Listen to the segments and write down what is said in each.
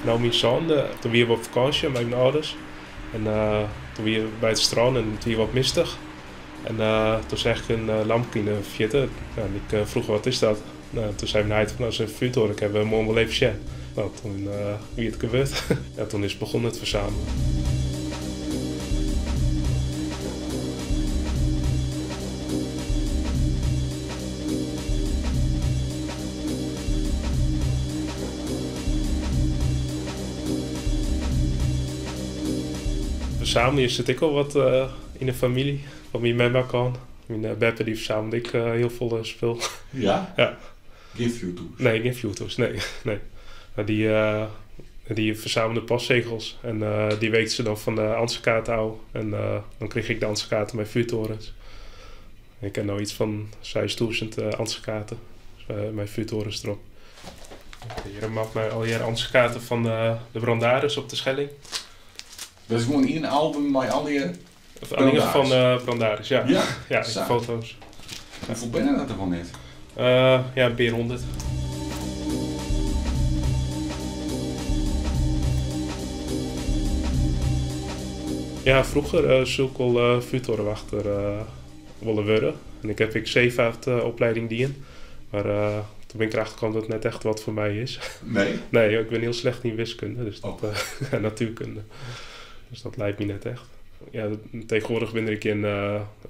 No myn sânde, toen wie we op fakânsje mei myn âlders. En toen wie we by it strân en it wie wat mistich. En toen seach ik in lampke yn de fierte. En ik froech wat is dat? No, toen sei myn heit fan, dat is in fjoertoren, kinne we moarn wol even sjen. No, toen wie it gebeurd. Ja, toen is it begûn it fersamelen. Fersameljen sit ek al wat yn de famylje fan myn memme kant. Myn beppe dy fersamelde ek hiel folle spul. Ja? Ja. Gjin fjoertoers? Nee, gjin fjoertoers, nee. Nee. Mar dy fersamelde postsegels en dy weekte se dan fan de ansichtkaart ôf. En dan krige ik de ansichtkaarten mei fjoertorens. Ik ha no iets fan 6000 ansichtkaarten mei fjoertorens derop. Hjir in map mei allegearre ansichtkaarten fan de Brandaris op de Schelling. Dat is gewoan ien album mei allegear Allinnich fan Brandaris, ja. Ja? Ja, Sa. foto's. Hoefolle binne dat der wol net? Ja, in pear hûndert. Ja, froeger soe ik wol fjoertorenwachter wolle wurde. En ik ha ek seefaartopleiding dien. Mar toen bin ik erachter kommen dat it net echt wat foar my is. Nee? Nee, ik bin hiel slecht yn wiskunde, dus dat, Oh. en natuerkunde. Dus dat leit my net echt. Ja, tegenwoardich binne der ek gjin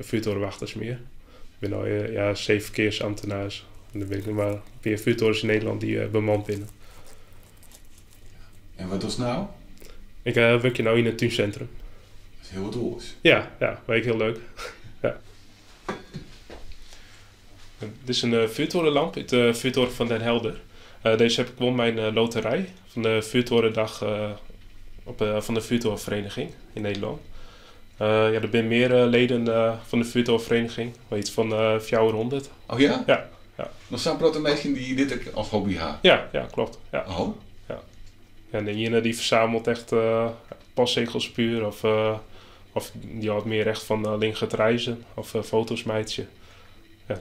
fjoertorenwachters mear. Der binne no, ja, seeferkearsamtenaars. En der binne ek noch mar in pear fjoertorens yn Nederlân dy't bemand binne. En wat dochst no? Ik wurkje no yn it túnsintrum. Dat is hiel wat oars. Ja, ja, mar ek hiel leuk. Ja. Dit is in vuurtorenlamp út de vuurtoren fan Den Helder. Dizze heb ik wûn by in loterij fan de vuurtorendag op, fan de vuurtorenvereniging yn Nederlân. Ja, der binne mear leden fan de vuurtorenvereniging, iets fan 400. Oh ja? Ja, ja. Noch sa'n protte minsken dy't dit ek as hobby ha? Ja, ja, kloppet. Ja. Oh. Ja. En de iene dy fersamelt echt postsegels puer of dy hâldt mear echt fan allinnich it reizen of foto's meitsje. Ja.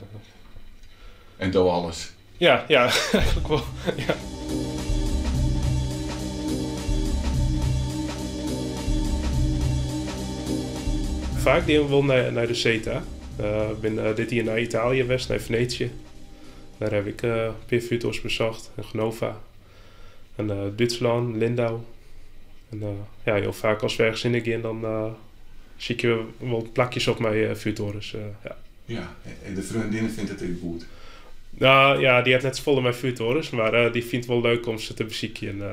En do alles? Ja, ja, eigentlik wol. Ja. Faak gean we wol nei de see ta. Ik bin dit jier nei Italië west, nei Venetië. Dêr ha ik in pear fjoertorens besocht, in Genova. En Dútslân, Lindau. En ja, hiel faak as we ergens hinne gean, dan sykje we wol plakjes op mei fjoertorens. Ja. Ja, en de freondinne fynt it ek goed? No, ja, dy hat net safolle mei fjoertorens, mar dy fynt it wol leuk om se te besykjen.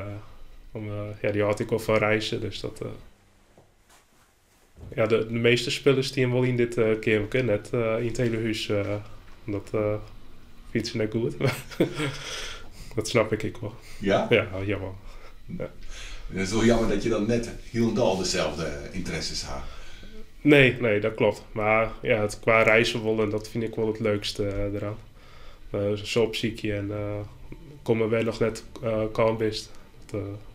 Om, ja, dy hâldt ek wol fan reizen, dus dat. Ja, de measte spullen stean wol yn dit keammerke, net yn it hiele hûs. Dat fynt se net goed. Dat snap ik ek wol. Ja? Ja, jawol. Ja. It is wol jammer dat je dan net hielendal deselde ynteresses ha. Nee, nee, dat kloppet. Mar ja, it kwa reizen wollen, dat fyn ik wol it leukste deroan. Se opsykje en komme wêr noch net kaam bist.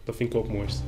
Dat fyn ik wol it moaiste.